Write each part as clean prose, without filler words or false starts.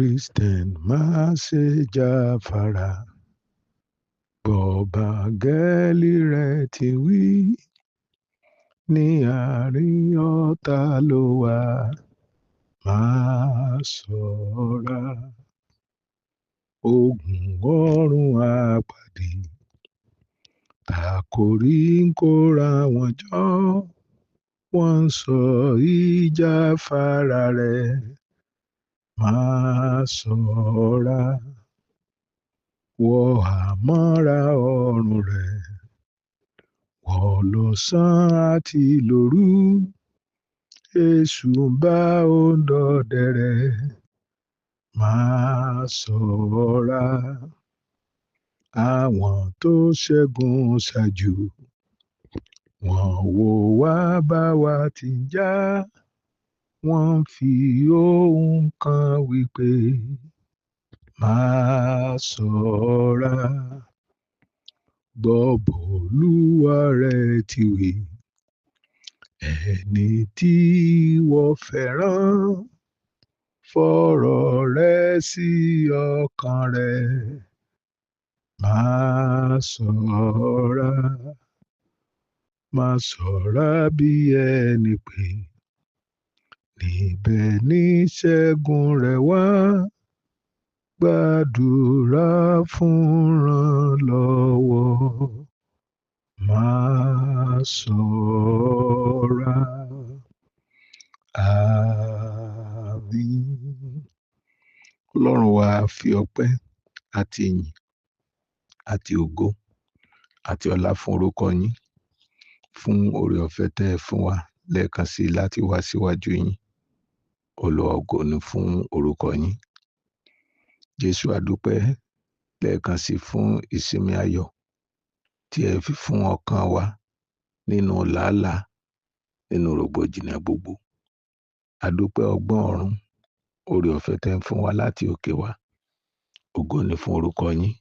Christian, má ṣe jáfara. Gbọ́ báńgẹ́lì rẹ̀ ti wí. Ní àárín ọ̀tá ló wà, máa ṣọ́ra. Ogun ọ̀run àpáàdì, takórí ń kóra wọn jọ. Wọ́n ń sọ ìjáfara rẹ̀, máa ṣọ́ra. Wọ àmọ́ra ọ̀run rẹ̀, wọ̀ lọ́sàn-án àti lóru. Èṣù ń bá òǹdọ̀dẹ rẹ̀, máa ṣọ́ra. Àwọn tó ṣẹ́gun ṣáájú, wọ́n wò wá bá wa ti ń jà. Wọ́n ń fi ohùn kan wípé, máa ṣọ́ra. Gbọ́ b'Olúwa rẹ̀ ti wí. Ẹni tí ìwọ fẹ́ràn, fọ̀rọ̀ rẹ̀ sí ọkàn rẹ̀, máa ṣọ́ra. Máa ṣọ́ra bí ẹni pé níbẹ̀ ní ìṣẹ́gun rẹ̀ wá. Gbàdúrà fún ìrànlọ́wọ́, máa ṣọ́ra. Àmín. Ọlọ́run wa, fi ọpẹ́ àti ìyìn àti ògo àti ọlá fún orúkọ yín, fún oore ọ̀fẹ́ tẹ́ ẹ fún wa lẹ́ẹ̀kan sí i láti wá síwájú yín. Olúwa, ògo ni fún orúkọ yín. Jésù, a dúpẹ́ lẹ́ẹ̀kan sí i fún ìsinmi ayọ̀ tí ẹ fi fún ọkàn wa nínú làálàá, nínú rògbòdìyàn gbogbo. A dúpẹ́ ọgbọ́n ọ̀run, oore ọ̀fẹ́ tẹ́ ń fún wa láti òkè wá. Ògo ni fún orúkọ yín.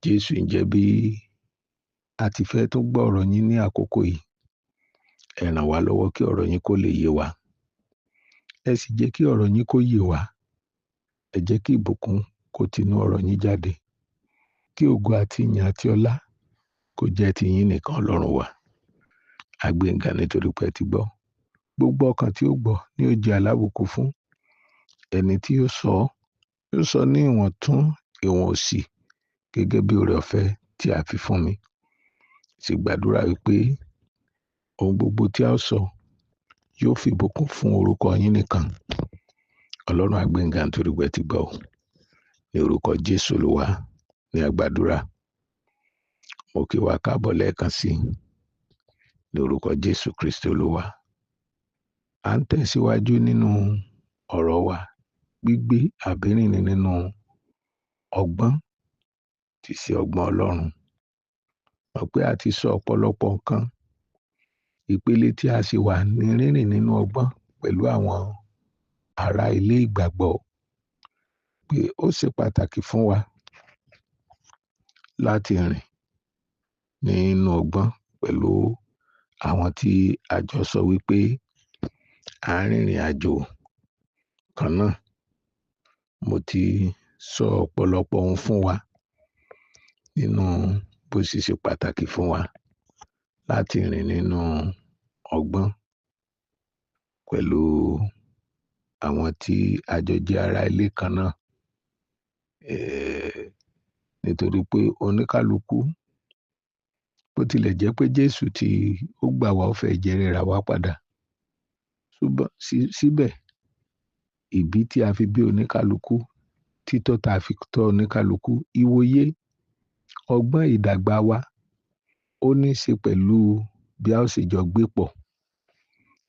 Jésù, ǹjẹ́ bí a ti fẹ́ tún gbọ́ ọ̀rọ̀ yín ní àkókò yìí, ẹ ràn wá lọ́wọ́ kí ọ̀rọ̀ yín kó lè yé wa. Ẹ sì jẹ́ kí ọ̀rọ̀ yín kó yé wa. Ẹ jẹ́ kí ìbùkún kó tinú ọ̀rọ̀ yín jáde. Kí ògo àti ìyìn àti ọlá kó jẹ́ ti yín nìkan, Ọlọ́run wa. A gbé yín ga nítorí pé ẹ ti gbọ́. Gbogbo ọkàn tí ó gbọ́ ni ó jẹ́ alábùkún fún. Ẹni tí ó sọ, yóò sọ ní ìwọ̀n tún ìwọ̀n òsì gẹ́gẹ́ bí oore ọ̀fẹ́ tí a fi fún mi. Sì gbàdúrà wípé ohun gbogbo tí a ó sọ yóò fi ìbùkún fún orúkọ yín nìkan. Ọlọ́run, a gbé yín ga nítorí pé ẹ ti gbọ́. Ní orúkọ Jésù Olúwa ní a gbàdúrà. Mo kí wa káàbọ̀ lẹ́ẹ̀kan sí ní orúkọ Jésù Kristi Olúwa. À ń tẹ̀síwájú nínú ọ̀rọ̀ wa, gbígbé àbí rìnrìn nínú ọgbọ́n tí ṣe ọgbọ́n Ọlọ́run. Mọ̀ pé a ti sọ ọ̀pọ̀lọpọ̀ nǹkan. Ìpele tí a sì wà ní rírìn nínú ọgbọ́n pẹ̀lú àwọn ará ilé ìgbàgbọ́, pé ó ṣe pàtàkì fún wa láti rìn nínú ọgbọ́n pẹ̀lú àwọn tí a jọ sọ wípé à ń rìnrìn àjò kan náà. Mo ti sọ ọ̀pọ̀lọpọ̀ ohun fún wa nínú bó ṣe ṣe pàtàkì fún wa láti rìn nínú ọgbọ́n pẹ̀lú àwọn tí a jọ jẹ́ ará ilé kan náà. Nítorí pé oníkálukú, bó tilẹ̀ jẹ́ pé Jésù tí ó gbà wá ó fẹ́ jẹ́ rírà wá padà. Ṣùgbọ́n síbẹ̀, ìbí tí a fi bí oníkálukú, títọ́ tá a fi tọ́ oníkálukú, ìwòye, ọgbọ́n ìdàgbà wa, ó ní í ṣe pẹ̀lú bí a ó ṣe jọ gbé pọ̀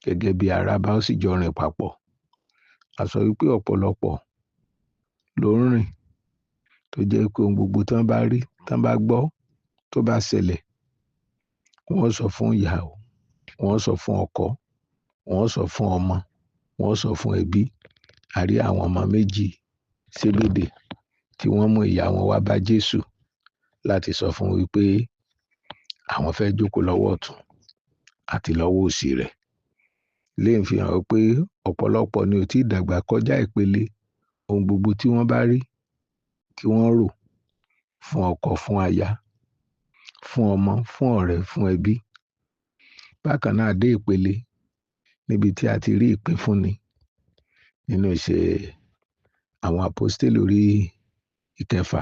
gẹ́gẹ́ bí ará, bá ó sì jọ rìn papọ̀. A sọ wípé ọ̀pọ̀lọpọ̀ ló ń rìn tó jẹ́ pé ohun gbogbo tí wọ́n bá rí, tí wọ́n bá gbọ́, tó bá ṣẹlẹ̀, wọ́n sọ fún ìyàwó, wọ́n sọ fún ọkọ, wọ́n sọ fún ọmọ, wọ́n sọ fún ẹbí. A rí àwọn ọmọ méjì Sébédè tí wọ́n mú ìyá wọn wá bá Jésù láti sọ fún wípé àwọn fẹ́ jókòó lọ́wọ́ ọ̀tún àti lọ́wọ́ òsì rẹ̀. Lè ń fi hàn pé ọ̀pọ̀lọpọ̀ ni ò tí ì dàgbà kọjá ìpele Ohun gbogbo tí wọ́n bá rí kí wọ́n rò fún ọkọ, fún aya, fún ọmọ, fún ọ̀rẹ́, fún ẹbí. Bákan náà, dé ìpele níbi tí a ti rí ìpínfúnni nínú ìṣe àwọn àpọ́stélì orí ìkẹfà,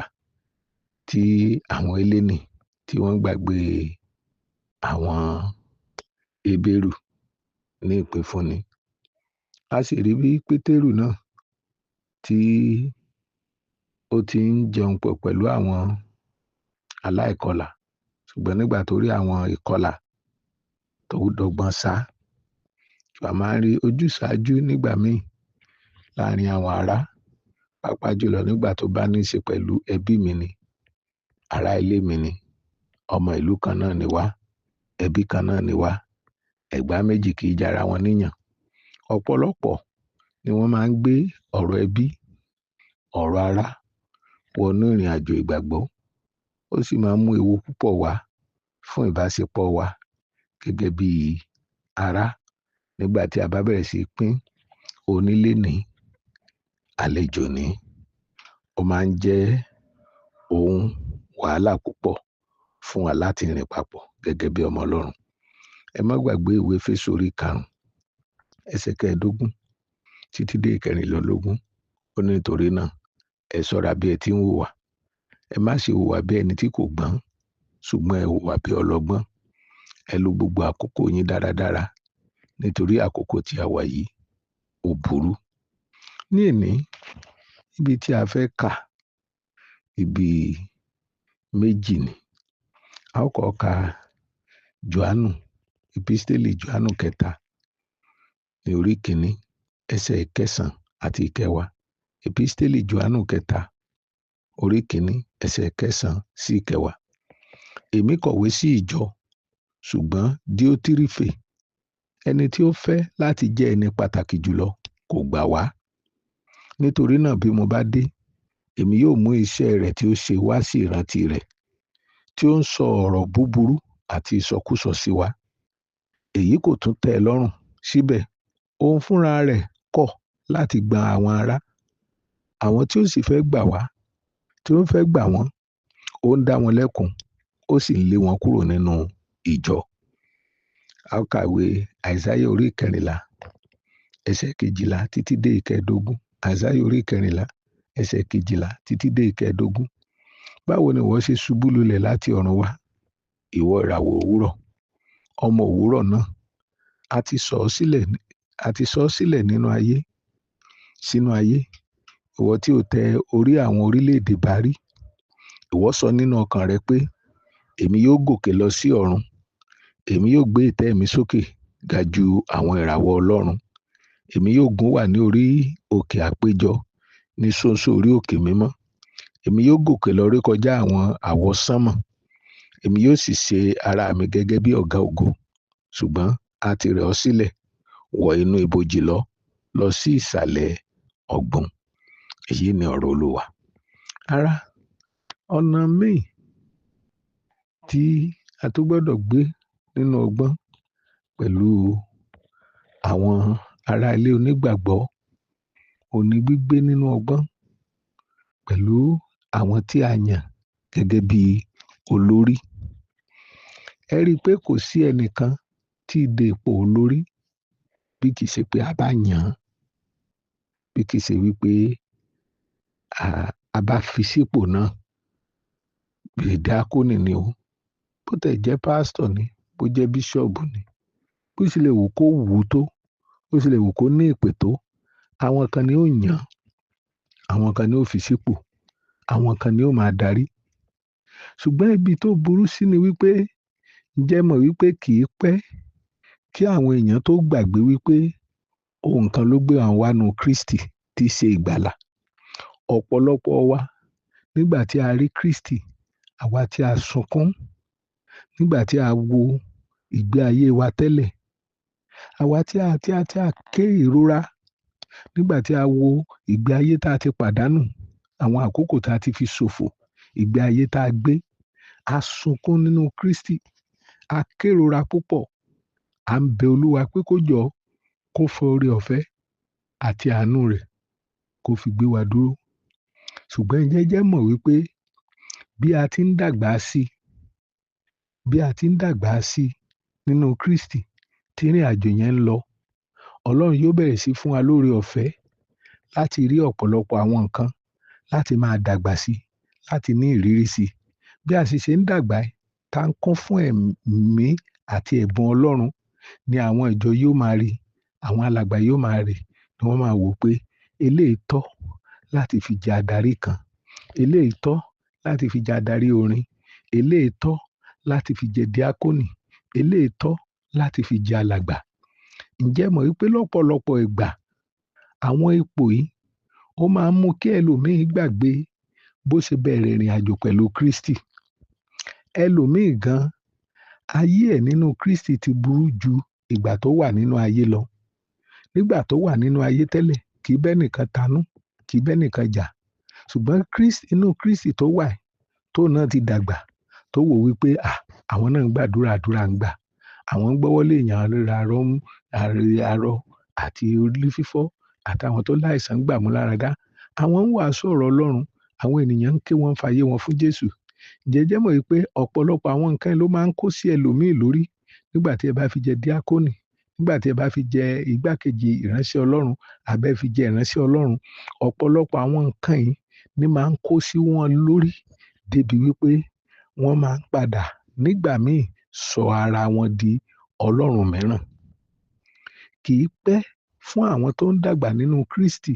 tí àwọn Hélénì tí wọ́n gbàgbé àwọn Hébérù ní ìpínfúnni. A sì rí bí Pétérù náà tí ó ti ń jẹun pọ̀ pẹ̀lú àwọn aláìkọlà, ṣùgbọ́n nígbà tó rí àwọn ìkọlà tó dọ́gbọ́n sá. A máa ń rí ojúsàájú nígbà míì láàrin àwọn ará, pàápàá jùlọ nígbà tó bá ní í ṣe pẹ̀lú ẹbí mi ni, ará ilé mi ni, ọmọ ìlú kan náà ni wá, ẹbí kan náà ni wá, ẹ̀gbá méjì kì í jara wọn níyàn. Ọ̀pọ̀lọpọ̀ ni wọ́n máa ń gbé ọ̀rọ̀ ẹbí, ọ̀rọ̀ ará wọnú ìrìn àjò ìgbàgbọ́. Ó sì máa ń mú ewu púpọ̀ wá fún ìbáṣepọ̀ wa gẹ́gẹ́ bí ará nígbà tí a bá bẹ̀rẹ̀ sí í pín onílé ní, àlejò ní. Ó máa ń jẹ́ ohun wàhálà púpọ̀ fún wa láti rìn papọ̀ gẹ́gẹ́ bí ọmọ Ọlọ́run. Ẹ má gbàgbé ìwé Éfésù orí 5, ẹsẹ̀ 15 títí dé 24. Ó ní, nítorí náà ẹ ṣọ́ra bí ẹ ti ń hùwà. Ẹ má ṣe hùwà bí ẹni tí kò gbọ́n, ṣùgbọ́n ẹ hùwà bí ọlọ́gbọ́n. Ẹ lo gbogbo àkókò yín dáradára, nítorí àkókò tí a wà yìí ò burú. Ní èní, ibi tí a fẹ́ kà, ibi méjì ni. A ó kọ́ ka Jòhánù, Episteli Jòhánù kẹta ní orí 1, ẹsẹ̀ 9 àti 10. Episteli Jòhánù kẹta, orí 1, ẹsẹ̀ 9 sí 10. Èmi kọ̀wé sí ìjọ, ṣùgbọ́n Díótírìfè, ẹni tí ó fẹ́ láti jẹ́ ẹni pàtàkì jùlọ, kò gbà wá. Nítorí náà bí mo bá dé, èmi yóò mú iṣẹ́ rẹ̀ tí ó ṣe wá sí ìrántí rẹ̀, tí ó ń sọ ọ̀rọ̀ búburú àti ìsọkúsọ sí wa. Èyí kò tún tẹ́ ẹ lọ́rùn. Síbẹ̀ òun fúnra rẹ̀ kọ̀ láti gba àwọn ará. Àwọn tí ó sì fẹ́ gbà wá, tí ó ń fẹ́ gbà wọ́n, ó ń dá wọn lẹ́kun, ó sì ń lé wọn kúrò nínú ìjọ. A ó kàwé Àìsáyà orí 14, ẹsẹ̀ 12 títí dé 15. Àìsáyà orí 14, ẹsẹ̀ 12 títí dé 15. Báwo ni ìwọ ṣe ṣubú lulẹ̀ láti ọ̀run wá, ìwọ ìràwọ̀ òwúrọ̀, ọmọ òwúrọ̀ náà? A ti sọ ọ́ sílẹ̀, a ti sọ ọ́ sílẹ̀ nínú ayé, sínú ayé. Ìwọ tí ó tẹ orí àwọn orílẹ̀-èdè bá rí. Ìwọ sọ nínú ọkàn rẹ pé, èmi yóò gòkè lọ sí ọ̀run. Èmi yóò gbé ìtẹ́ mi sókè ga ju àwọn ìràwọ̀ Ọlọ́run. Èmi yóò gún wà ní orí òkè àpéjọ, ní ṣóńṣó orí òkè mímọ́. Èmi yóò gòkè lọ rékọjá àwọn àwọsánmọ̀. Èmi yóò sì ṣe ara mi gẹ́gẹ́ bí ọ̀gá ògo. Ṣùgbọ́n a ti rẹ̀ ọ́ sílẹ̀, wọ inú ibojì lọ, lọ sí ìsàlẹ̀ ọ̀gbun. Èyí ni ọ̀rọ̀ Olúwa. Ará, ọ̀nà míì tí a tó gbọ́dọ̀ gbé nínú ọgbọ́n pẹ̀lú àwọn ará ilé onígbàgbọ́, òní gbígbé nínú ọgbọ́n pẹ̀lú àwọn tí a yàn gẹ́gẹ́ bí olórí. Ẹ rí i pé kò sí ẹnìkan tí dé ipò olórí bí kì í ṣe pé a bá yàn án, bí kì í ṣe wípé a bá fi sípò náà. Bí díákónì ni o, bó tẹ̀ jẹ́ pásítọ̀ ni, bó jẹ́ bíṣọ̀bù ni, bó sì lè wù kó wù tó, bó sì lè wù kó ní ìpè tó, àwọn kan ni ó yàn, àwọn kan ni ó fi sípò, àwọn kan ni ó máa darí. Ṣùgbọ́n ibi tó burú sí ni wípé, ǹjẹ́ mọ̀ wípé kì í pẹ́ kí àwọn èèyàn tó gbàgbé wípé ohun kan ló gbé àwọn wá nu Kristi tí í ṣe ìgbàlà. Ọ̀pọ̀lọpọ̀ wa nígbà tí a rí Kristi, àwa tí a sunkún, nígbà tí a wo ìgbé ayé wa tẹ́lẹ̀, àwa tí a ké ìrora, nígbà tí a wo ìgbé ayé tá a ti pàdánù, àwọn àkókò tá a ti fi ṣòfò, ìgbé ayé tá a gbé, a sunkún nínú Kristi, a kérora púpọ̀, à ń bẹ Olúwa pé kó jọ̀ọ́, kó fọ oore ọ̀fẹ́ àti àánú rẹ̀ kó kó fi gbé wa dúró. Ṣùgbọ́n ǹjẹ́ jẹ́ mọ̀ wípé bí a ti ń dàgbà sí, bí a ti ń dàgbà sí nínú Kristi tí ìrìn àjò yẹn ń lọ, Ọlọ́run yóò bẹ̀rẹ̀ sí fún wa lóore ọ̀fẹ́ láti rí ọ̀pọ̀lọpọ̀ àwọn nǹkan, láti máa dàgbà sí, láti ní ìrírí sí. Bí a sì ṣe ń dàgbà, tá ń kún fún ẹ̀mí àti ẹ̀bùn Ọlọ́run ni àwọn ìjọ yóò máa rí, àwọn alàgbà yóò máa rí, ni wọ́n máa wò pé eléyìí tọ́ láti fi jẹ adarí kan, eléyìí tọ́ láti fi jẹ adarí orin, eléyìí tọ́ láti fi jẹ díákónì, eléyìí tọ́ láti fi jẹ alàgbà. Ǹjẹ́ mọ̀ wípé lọ́pọ̀lọpọ̀ ìgbà àwọn ipò yìí ó máa ń mú kí ẹlòmíì gbàgbé bó ṣe bẹ̀rẹ̀ ìrìn àjò pẹ̀lú Kristi. Ẹlòmíì gan, ayé ẹ̀ nínú Kristi ti burú ju ìgbà tó wà nínú ayé lọ. Nígbà tó wà nínú ayé tẹ́lẹ̀, kì í bẹ́ nìkan tanú, kì í bẹ́ nìkan jà. Ṣùgbọ́n Kristi, inú Kristi tó wà, tó náà ti dàgbà, tó wò wípé à, àwọn náà ń gbàdúrà, àdúrà ń gbà. Àwọn ń gbọ́wọ́lé èèyàn arọ, arọ àti orí fífọ́ àtàwọn tó láìsàn ń gbà mú láradá. Àwọn ń wàásù ọ̀rọ̀ Ọlọ́run, àwọn ènìyàn ń ké wọ́n fàyè wọn fún Jésù. Ǹjẹ́ jẹ́ mọ̀ wípé ọ̀pọ̀lọpọ̀ àwọn nǹkan ló máa ń kó sí ẹlòmíì lórí nígbà tí ẹ bá fi jẹ díákónì, nígbà tí ẹ bá fi jẹ igbákejì ìránṣẹ́ Ọlọ́run àbẹ́ fi jẹ ìránṣẹ́ Ọlọ́run. Ọ̀pọ̀lọpọ̀ àwọn nǹkan yìí ni máa ń kó sí wọn lórí débi wípé wọ́n máa ń padà nígbà míì sọ ara wọn di ọlọ́run mìíràn. Kì í pẹ́ fún àwọn tó ń dàgbà nínú Kristi,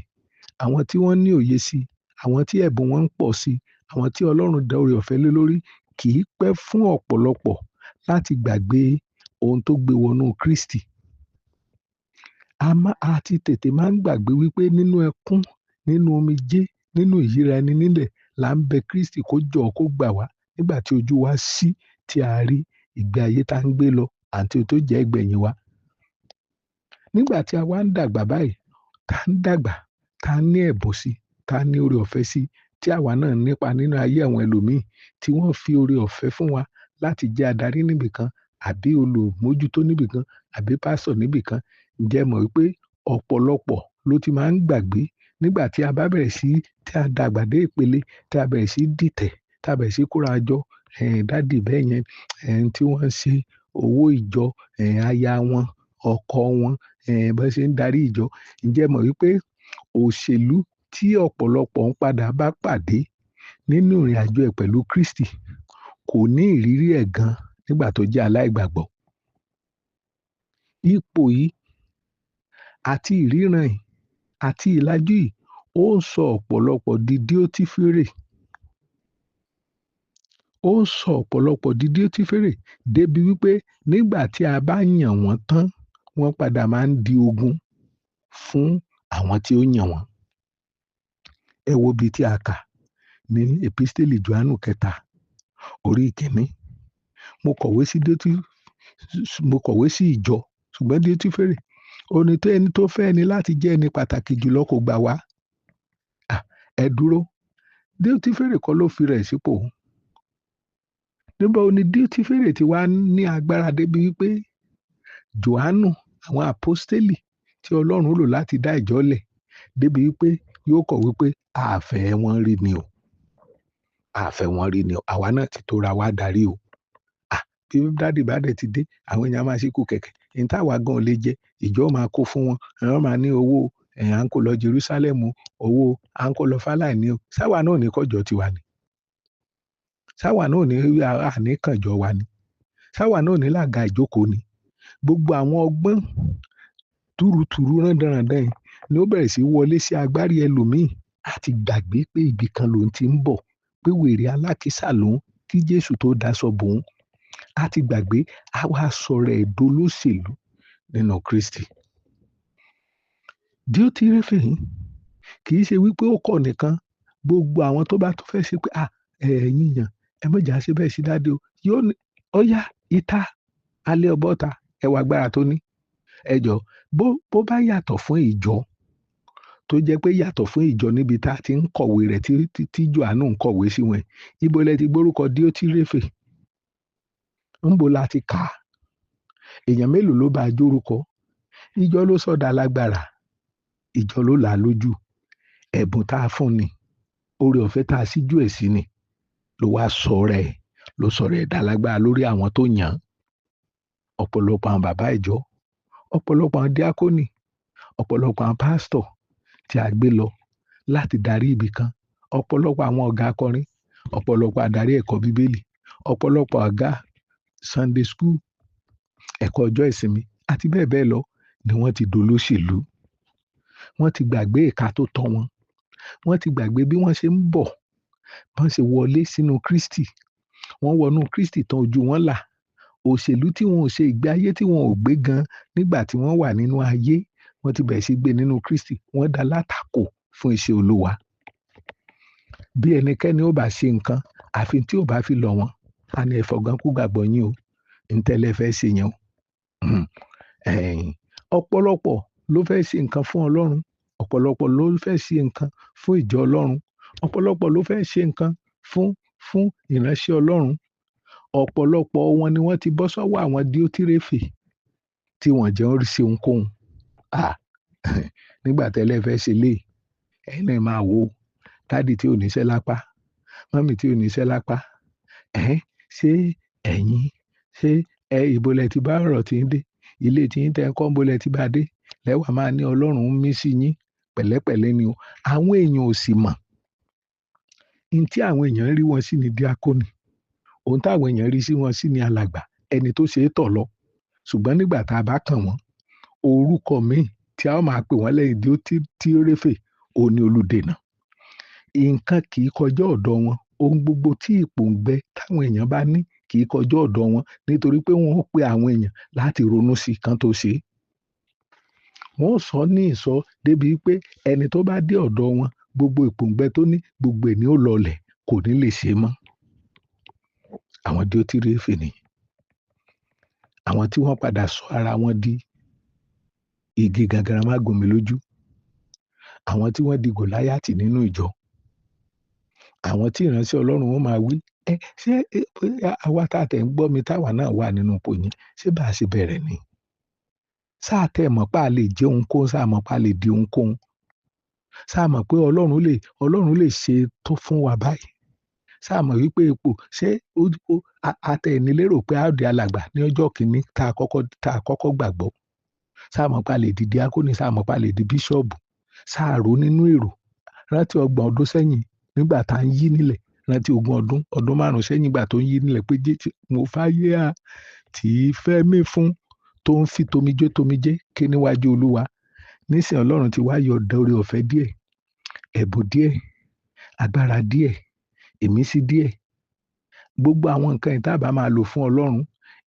àwọn tí wọ́n ní òye sí, àwọn tí ẹ̀bùn wọn ń pọ̀ sí, àwọn tí Ọlọ́run dá oore ọ̀fẹ́ lé lórí, kì í pẹ́ fún ọ̀pọ̀lọpọ̀ láti gbàgbé ohun tó gbé wọnú Kristi. A ti tètè máa ń gbàgbé wípé nínú ẹkún, nínú omijé, nínú ìyíra ẹni nílẹ̀ là ń bẹ Kristi kó jọ̀ọ́ kó gbà wá nígbà tí ojú wa ṣí tí a rí ìgbé ayé tá ń gbé lọ àti ohun tó jẹ́ ìgbẹ̀yìn wa. Nígbà tí a wá ń dàgbà báyìí, tá ń dàgbà, tá ní ẹ̀bùn sí, tá ní oore ọ̀fẹ́ sí, tí àwa náà nípa nínú ayé àwọn ẹlòmíì tí wọ́n fi oore ọ̀fẹ́ fún wa láti jẹ́ adarí níbìkan àbí olùmójútó níbìkan àbí pásítọ̀ níbìkan. Ǹjẹ́ mọ̀ wípé ọ̀pọ̀lọpọ̀ ló ti máa ń gbàgbé nígbà tí a bá bẹ̀rẹ̀ sí, tí a dàgbà dé ìpele, tí a bẹ̀rẹ̀ sí dìtẹ̀, tí a bẹ̀rẹ̀ sí kóra jọ, dádì bẹ́ẹ̀ yẹn, tí wọ́n ń ṣe owó ìjọ, aya wọn, ọkọ wọn, bó ṣe ń darí ìjọ. Ǹjẹ́ mọ̀ wípé òṣèlú tí ọ̀pọ̀lọpọ̀ ń padà bá pàdé nínú ìrìn àjò ẹ̀ pẹ̀lú Kristi kò ní ìrírí ẹ̀ gan nígbà tó jẹ́ aláìgbàgbọ́. Ipò yìí àti ìríran yìí àti ìlàjú yìí ó ń sọ ọ̀pọ̀lọpọ̀ di Díótíférè. Ó ń sọ ọ̀pọ̀lọpọ̀ di Díótíférè débi wípé nígbà tí a bá yàn wọ́n tán, wọ́n padà máa ń di ogun fún àwọn tí ó yàn wọ́n. Ẹ wo ibi tí a kà ní Episteli Jòhánù kẹta orí ìkíní. Mo kọ̀wé sí mo kọ̀wé sí ìjọ, ṣùgbọ́n Díótíférè, ó ní tó ẹni tó fẹ́ ẹni láti jẹ́ ẹni pàtàkì jùlọ kò gbà wá. Ẹ dúró. Díótíférè kọ́ ló fi rẹ̀ sípò. Níbo ni Díótíférè ti wá ní agbára débi wípé Jòhánù, àwọn àpọ́stélì tí Ọlọ́run lò láti dá ìjọ lẹ̀ débi wípé yóò kọ̀ wípé a fẹ́ wọn rí ni o. A fẹ́ wọn rí ni o. Àwa náà ti tó ra wá darí o. Bí dádì bá dẹ̀ ti dé, àwọn èèyàn máa ṣíkú kẹ̀kẹ́. Ìyẹn táwa gan lè jẹ, ìjọ máa kó fún wọn. Wọ́n máa ní owó, à ń kó lọ Jerúsálẹ́mù, owó à ń kó lọ Fáláìní o. Sáwa náà ní kọjọ tiwa ni. Sáwa náà ní àní kànjọ wa ni. Sáwa náà ní làgà ìjókòó ni. Gbogbo àwọn ọgbọ́n túrutùru rándanràndan yìí ni ó bẹ̀rẹ̀ sí wọlé sí agbárí ẹlòmíì àti gbàgbé pé ibì kan lòun ti ń bọ̀, pé wèrè alákìísà lòun kí Jésù tó daṣọ bò ó. A ti gbàgbé, a wá sọ̀rọ̀ ẹ̀ dolóṣèlú nínú Kristi. Díótíréfè yìí kì í ṣe wípé ó kọ̀ nìkan, gbogbo àwọn tó bá tún fẹ́ ṣe pé à, ẹ̀yin èèyàn, ẹ má jà ṣe bẹ́ẹ̀ sí dádì o. Yóò ní, ó yá ìta, alẹ́ ọbọ̀ta, ẹ wá agbára tó ní. Ẹ jọ, bó bá yàtọ̀ fún ìjọ, tó jẹ́ pé yàtọ̀ fún ìjọ níbi tá a ti ń kọ̀wé rẹ̀ tí Jòhánù ń kọ̀wé sí wọn. Ibo lẹ ti gbórúkọ Díótíréfè? Ńbo la ti kà á? Èèyàn mélòó ló bá jórúkọ? Ìjọ ló sọ̀dà lágbára. Ìjọ ló là á lójú. Ẹ̀bùn tá a fún ni, oore ọ̀fẹ́ tá a síjú ẹ̀ sí ni, ló wá sọ rẹ̀, ló sọ rẹ̀ dá lágbára lórí àwọn tó yàn án. Ọ̀pọ̀lọpọ̀ àwọn bàbá ìjọ, ọ̀pọ̀lọpọ̀ àwọn díákónì, ọ̀pọ̀lọpọ̀ àwọn pásítọ̀ tí a gbé lọ láti darí ibì kan, ọ̀pọ̀lọpọ̀ àwọn ọ̀gá akọrin, ọ̀pọ̀lọpọ̀ adarí ẹ̀kọ́ bíbélì, ọ̀pọ̀lọpọ̀ ọ̀gá Sunday school, ẹ̀kọ́ ọjọ́ ìsinmi àti bẹ́ẹ̀ bẹ́ẹ̀ lọ ni wọ́n ti dolóṣèlú. Wọ́n ti gbàgbé ìka tó tọ́ wọn. Wọ́n ti gbàgbé bí wọ́n ṣe ń bọ̀, bọ́n ṣe wọlé sínú Kristi. Wọ́n wọnú Kristi tán, ojú wọn là. Òṣèlú tí wọn ò ṣe, ìgbé ayé tí wọn ò gbé gan nígbà tí wọ́n wà nínú ayé, wọ́n ti bẹ̀rẹ̀ sí gbé nínú Kristi. Wọ́n dá látakò fún iṣẹ́ Olúwa. Bí ẹnikẹ́ni ó bá ṣe nǹkan, àfi tí ò bá fi lọ̀ wọ́n, á ní ẹ fọgbọ́n kú gbàgbọ́ yín o, ntẹ́lẹ̀ fẹ́ ṣe yẹn o. Ọ̀pọ̀lọpọ̀ ló fẹ́ ṣe nǹkan fún Ọlọ́run, ọ̀pọ̀lọpọ̀ ló fẹ́ ṣe nǹkan fún ìjọ Ọlọ́run, ọ̀pọ̀lọpọ̀ ló fẹ́ ṣe nǹkan fún ìránṣẹ́ Ọlọ́run. Ọ̀pọ̀lọpọ̀ wọn ni wọ́n ti bọ́ sọ́wọ́ àwọn Díótírèfè tí wọ́n jẹ́ ń ṣe ohunkóhun. Nígbà tẹ́lẹ̀ fẹ́ ṣe lé, ẹ̀yin náà máa wò ó, dádì tí ò níṣẹ́ lápá, mọ́mì tí ò níṣẹ́ lápá, ṣé ẹ̀yin, ṣé ẹ ìbò lẹ ti bá ọ̀rọ̀ tí ń dé, ilé tí ń tẹ́ kọ́ ń bo lẹ ti bá dé, lẹ́wà máa ní Ọlọ́run ń mí sí yín pẹ̀lẹ́pẹ̀lẹ́ ni o. Àwọn èèyàn ò sì mọ̀. N tí àwọn èèyàn rí wọn sí ni díákónì. Ohun táwọn èèyàn rí sí wọn sí ni alàgbà, ẹni tó ṣe é tọ̀ lọ. Ṣùgbọ́n nígbà tá a bá kàn wọ́n, orúkọ míì tí a ó máa pè wọ́n lẹ́yìn Díótírèfè, òun ni olùdènà. Nǹkan kì í kọjá ọ̀dọ̀ wọn. Ohun gbogbo tí ìpòǹgbẹ táwọn èèyàn bá ní kì í kọjá ọ̀dọ̀ wọn, nítorí pé wọ́n ó pe àwọn èèyàn láti ronú sí kan tó ṣe é. Wọ́n ó sọ ní ìsọ débi pé ẹni tó bá dé ọ̀dọ̀ wọn, gbogbo ìpòǹgbẹ tó ní, gbogbo ẹ̀ ní ó lọlẹ̀, kò ní lè ṣe é mọ́. Àwọn Díótírèfè ni. Àwọn tí wọ́n padà sọ ara wọn di igi gàgàrà má gún mi lójú. Àwọn tí wọ́n di Gòláyátì nínú ìjọ. Àwọn tí ìránṣẹ́ Ọlọ́run wọn máa wí, ṣé àwa tá a tẹ̀ ń gbọ́ mi táwa náà wà nínú ipò yẹn, ṣé bá a ṣe bẹ̀rẹ̀ ni? Sáà tẹ̀ mọ̀ pé a lè jẹ́ ohunkóhun, sáà mọ̀ pé a lè di ohunkóhun. Sáà mọ̀ pé Ọlọ́run lè ṣe tó fún wa báyìí. Sáà mọ̀ wípé ipò ṣé a tẹ̀ ní lérò pé a ó di alàgbà ní ọjọ́ kìíní tá a kọ́kọ́ gbàgbọ́. Sáà mọ̀ pé a lè di díákónì, sáà mọ̀ pé a lè di bíṣọ́ọ̀bù. Sáà rò nínú èrò. Rántí 30 ọdún sẹ́yìn nígbà tá à ń yí nílẹ̀, rántí 20 ọdún, ọdún 5 sẹ́yìn nígbà tó ń yí nílẹ̀ pé Jésù mo fáyé à tí fẹ́ mi fún, tó ń fi tomijé tomijé ké níwájú Olúwa. Nísìnyí Ọlọ́run ti wá yọ ọ̀dọ̀ oore ọ̀fẹ́ díẹ̀, ẹ̀bùn díẹ̀, agbára díẹ̀, ìmísí díẹ̀. Gbogbo àwọn nǹkan yìí tá a bá máa lò fún Ọlọ́run,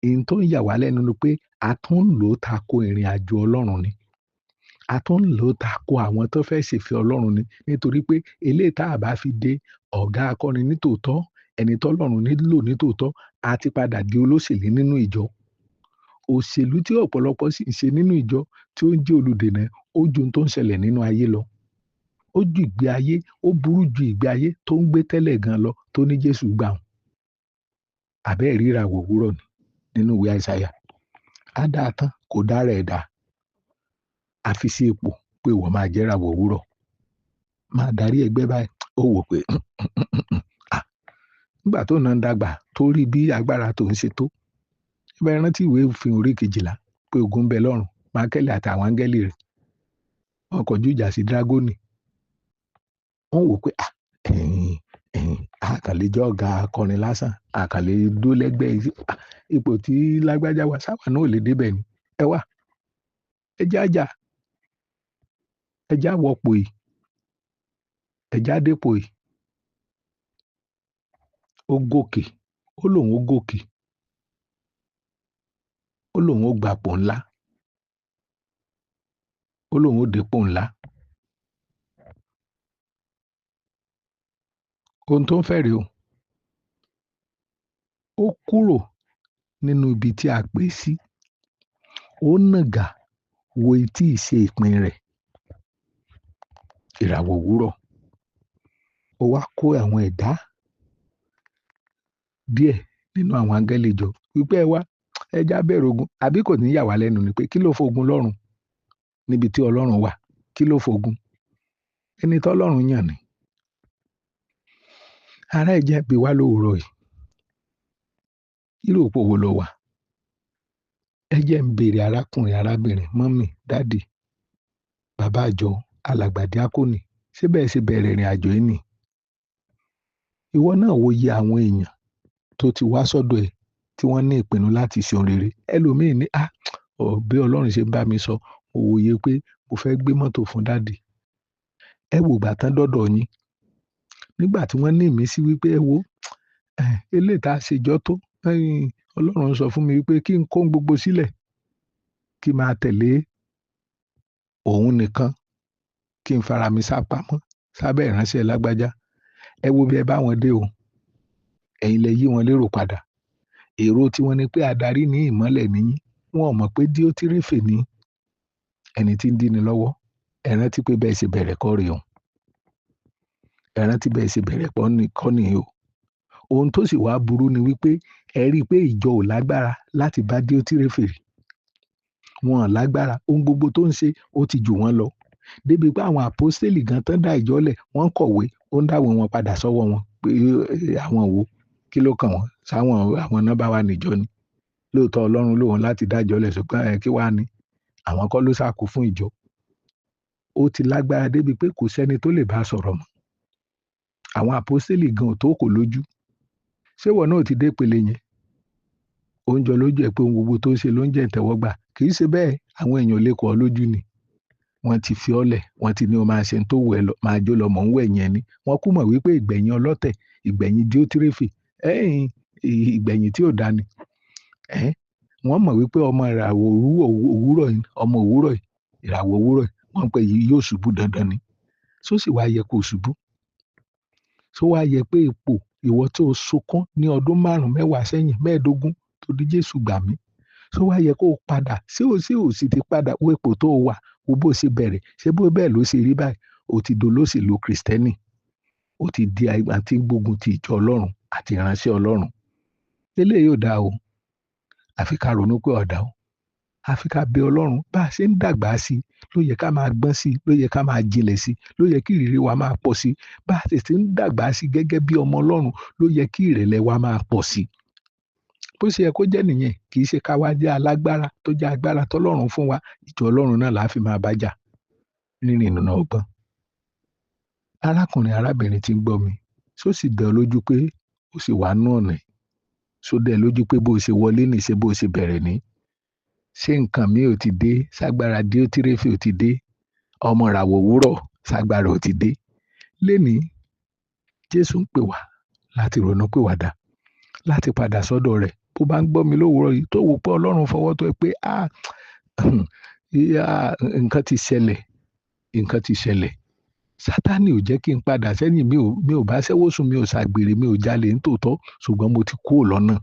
èyí tó ń yà wá lẹ́nu ni pé a tún ń lò ó tako ìrìn àjò Ọlọ́run ni. A tún ń lò ó tako àwọn tó fẹ́ ṣèfẹ́ Ọlọ́run ni. Nítorí pé eléyìí tá a bá fi dé ọ̀gá akọrin nítòótọ́, ẹni tọ́lọ́run nílò nítòótọ́, a ti padà di olóṣèlú nínú ìjọ. Òṣèlú tí ọ̀pọ̀lọpọ̀ sì ń ṣe nínú ìjọ tí ó ń jẹ́ olùdènà, ó ju ohun tó ń ṣẹlẹ̀ nínú ayé lọ. Ó ju ìgbé ayé, ó burú ju ìgbé ayé tó ń gbé tẹ́lẹ̀ gan lọ tó ní Jésù gbà wọ́n. Àbẹ́ ìríra òwúrọ̀ ni nínú ìwé Àìsáyà. Á dáa tán, kò dára ẹ̀ dá. A fi sí ipò pé ìwọ máa jẹ́ ìràwọ̀ òwúrọ̀. Máa darí ẹgbẹ́ báyìí, ó wò pé nígbà tó náà ń dàgbà tó rí bí agbára tó ń ṣe tó. Ẹ bá rántí ìwé òfin orí 12 pé ogun ń bẹ lọ́run, Máíkẹ́lì àti àwọn áńgẹ́lì rẹ̀. Wọ́n kọjú ìjà sí Dírágónì. Wọ́n wò pé a kàn lè jẹ́ ọ̀gá akọrin lásán, a kàn lè dúró lẹ́gbẹ̀ẹ́ ipò tí lágbájá wà, sáwà náà ò lè débẹ̀ ni. Ẹ wá, ẹ jẹ́ àjà, ẹ jẹ́ àwọ̀pọ̀ yìí, ẹ jẹ́ àdépò yìí. Ó gòkè, ó lòun ó gòkè, ó lòun ó gbapò ńlá, ó lòun ó dépò ńlá. Ohun tó ń fẹ́ rèé o. Ó kúrò nínú ibi tí a pè é sí. Ó nàgà wo etí ìṣe ìpín rẹ̀. Ìràwọ̀ òwúrọ̀. Ó wá kó àwọn ẹ̀dá díẹ̀ nínú àwọn áńgẹ́lì jọ wípé ẹ wá, ẹ já bẹ̀rẹ̀ ogun. Àbí kò ní yà wá lẹ́nu ni pé kí ló fogun lọ́run níbi tí Ọlọ́run wà? Kí ló fogun? Ẹni tọ́lọ́run yàn ni. Ará, ẹ jẹ́ bi wá lówùúrọ̀ yìí. Irú ipò wo lo wà? Ẹ jẹ́ ń béèrè arákùnrin, arábìnrin, mummy, daddy, bàbá àjọ, alàgbà, díákónì, ṣé bẹ́ẹ̀ ṣe bẹ̀rẹ̀ ìrìn àjò yìí nì? Ìwọ náà wo iye àwọn èèyàn tó ti wá sọ́dọ̀ ẹ tí wọ́n ní ìpinnu láti ṣe ohun rere. Ẹlòmíì ní, "Ah, bí Ọlọ́run ṣe ń bá mi sọ, mo wòye pé mo fẹ́ gbé mọ́tò fún daddy." Ẹ wò ìgbà tán dọ́dọ̀ yín. Nígbà tí wọ́n ní ìmísí wípé ẹ wo, eléyìí tá a ṣe jọ tó, Ọlọ́run sọ fún mi wípé kí n kó gbogbo sílẹ̀, kí n máa tẹ̀lé òun nìkan, kí n fara mi sá pamọ́ sábẹ́ ìránṣẹ́ lágbájá. Ẹ wo bí ẹ bá wọn dé o. Ẹ̀yin lẹ yí wọn lérò padà. Èrò tí wọ́n ní pé adarí ní ìmọ́lẹ̀ níyín. Wọn ò mọ̀ pé Díótírèfè ní ẹni tí ń díni lọ́wọ́. Ẹ rántí pé bẹ́ẹ̀ ṣe bẹ̀rẹ̀ kọ́ rèé o. Ẹ rántí bẹ́ẹ̀ ṣe bẹ̀rẹ̀ kọ́ nìyí o. Ohun tó sì wá burú ni wípé ẹ rí i pé ìjọ ò lágbára láti bá Díótírèfè rí. Wọn ò lágbára. Ohun gbogbo tó ń ṣe ó ti jù wọ́n lọ. Débi pé àwọn àpọ́stélì gan tán dá ìjọ lẹ̀, wọ́n kọ̀wé, ó ń dáwọ́ wọn padà sọ́wọ́ wọn pé àwọn wo, kí ló kàn wọ́n? Sáwọn àwọn náà bá wà níjọ ni. Lóòótọ́ Ọlọ́run lò wọ́n láti dá ìjọ lẹ̀, ṣùgbọ́n ẹ kí wá ní? Àwọn kọ́ ló sàkó fún ìjọ. Ó ti lágbára débi pé kò sẹ́ni tó lè bá a sọ̀rọ̀ mọ́. Àwọn àpọ́stélì gan ò tó kò lójú. Ṣé ìwọ náà ò ti dé ìpele yẹn? Ó ń jọ lójú ẹ pé ohun gbogbo tó ń ṣe ló ń jẹ́ ìtẹ́wọ́gbà. Kì í ṣe bẹ́ẹ̀, àwọn èèyàn ò lè kọ́ ọ lójú ni. Wọ́n ti fi ọ́ lẹ̀, wọ́n ti ní o máa ṣe tó wù ẹ́ lọ, máa jó lọ, mò ń wẹ̀yìn ẹni. Wọ́n kú mọ̀ wípé ìgbẹ̀yìn ọlọ́tẹ̀, ìgbẹ̀yìn Díótírèfè, ẹ̀yìn ìgbẹ̀yìn tí ò dá ni. Wọ́n mọ̀ wípé ọmọ ìràwọ̀ òwúrọ̀ yìí, ọmọ òwúrọ̀ yìí, ìràwọ̀ òwúrọ̀ yìí, wọ́n pé yìí yóò ṣubú dandan ni. Ṣó sì wá yẹ kó ṣubú? Ṣó wá yẹ pé ipò ìwọ tó sunkún ní ọdún 5, 10 sẹ́yìn, 15 tó di Jésù gbà mí? Ṣó wá yẹ kó padà? Ṣé o sì ti padà wo ipò tó wà, wo bó ṣe bẹ̀rẹ̀? Ṣé bó bẹ́ẹ̀ ló ṣe rí báyìí? O ti dolóṣèlú Kristẹni. O ti di àti gbógun ti ìjọ Ọlọ́run àti ìránṣẹ́ Ọlọ́run. Eléyìí ò dáa o. Àfi ká ronú pé ọ̀dà o. Àfi ká bẹ Ọlọ́run. Bá a ṣe ń dàgbà sí i, ló yẹ ká máa gbọ́n sí i, ló yẹ ká máa jinlẹ̀ sí i, ló yẹ kí ìrírí wa máa pọ̀ sí i. Bá a ṣe ń dàgbà sí i gẹ́gẹ́ bí ọmọ Ọlọ́run, ló yẹ kí ìrẹ̀lẹ̀ wa máa pọ̀ sí i. Bó ṣe yẹ kó jẹ́ nìyẹn, kì í ṣe ká wá jẹ́ alágbára tó jẹ́ agbára tọ́lọ́run fún wa, ìjọ Ọlọ́run náà là á fi máa bá jà rírìn nínú ọgbọ́n. Arákùnrin, arábìnrin tí ń gbọ́ mi, ṣó sì dá ọ lójú pé ó sì wà nú ọ̀nà yìí? Ṣó dá ẹ lójú pé bó ṣe wọlé ní ṣe bó ṣe bẹ̀rẹ̀ ní? Ṣé nǹkan mi ò ti dé? Ságbára Díótírèfè ò ti dé? Ọmọ ìràwọ̀ òwúrọ̀ ságbára ò ti dé? Lénìí, Jésù ń pè wá láti ronú pìwàdà, láti padà sọ́dọ̀ rẹ̀. Bó bá ń gbọ́ mi lówùúrọ̀ yìí tó wò pé Ọlọ́run fọwọ́ tó ẹ pé nǹkan ti ṣẹlẹ̀, nǹkan ti ṣẹlẹ̀. Sátánì ò jẹ́ kí n padà sẹ́yìn, mi ò bá ṣẹ́wó sùn, mi ò ṣàgbèrè, mi ò jalè nítòótọ́, ṣùgbọ́n mo ti kúrò lọ́nà.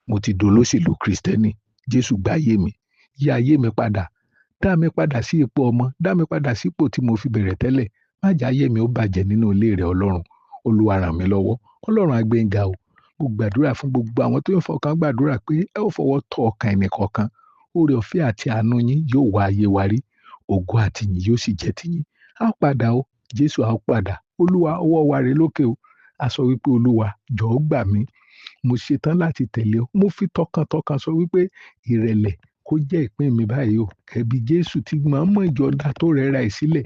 Mo ti dolóṣèlú Kristẹni. Jésù gba ayé mi, yí ayé mi padà, dá mi padà sí ipò ọmọ, dá mi padà sí ipò tí mo fi bẹ̀rẹ̀ tẹ́lẹ̀. Má jẹ́ ayé mi ó bàjẹ́ nínú ilé rẹ Ọlọ́run. Olúwa ràn mí lọ́wọ́. Ọlọ́run á gbé yín ga o. Mo gbàdúrà fún gbogbo àwọn tó ń fọkàn gbàdúrà pé ẹ ó fọwọ́ tọ́ ọkàn ẹnì kọ̀ọ̀kan. Oore ọ̀fẹ́ àti àánú yín yóò wá ayé wa rí. Ògo àti ìyìn yóò sì jẹ́ tiyín. A ó padà o. Jésù a ó padà. Olúwa, ọwọ́ wa rè lókè o. A sọ wípé Olúwa, jọ̀ọ́ gbà mí. Mo ṣetán láti tẹ̀lé ọ. Mo fi tọkàntọkàn sọ wípé ìrẹ̀lẹ̀ kó jẹ́ ìpín mi báyìí o. Ẹbí Jésù ti mọ̀ọ́mọ̀ yọ̀ǹda tó rẹra ẹ̀ sílẹ̀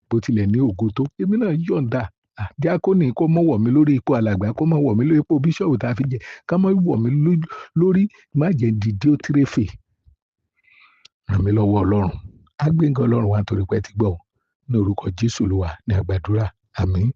bó tilẹ̀ ní ògo tó. Èmi náà yọ̀ǹda. Díákónì kó mọ̀ wọ̀ mí lórí ipò alàgbà, kó mọ̀ wọ̀ mí lórí ipò bíṣọ̀bù tá a fi jẹ, ká mọ̀ wọ̀ mí lórí, má jẹ́ di Díótírèfè. Ràn mí lọ́wọ́ Ọlọ́run. Á gbé nǹkan Ọlọ́run wá nítorí pé ẹ ti gbọ́. Ní orúkọ Jésù Olúwa ní a gbàdúrà. Àmín.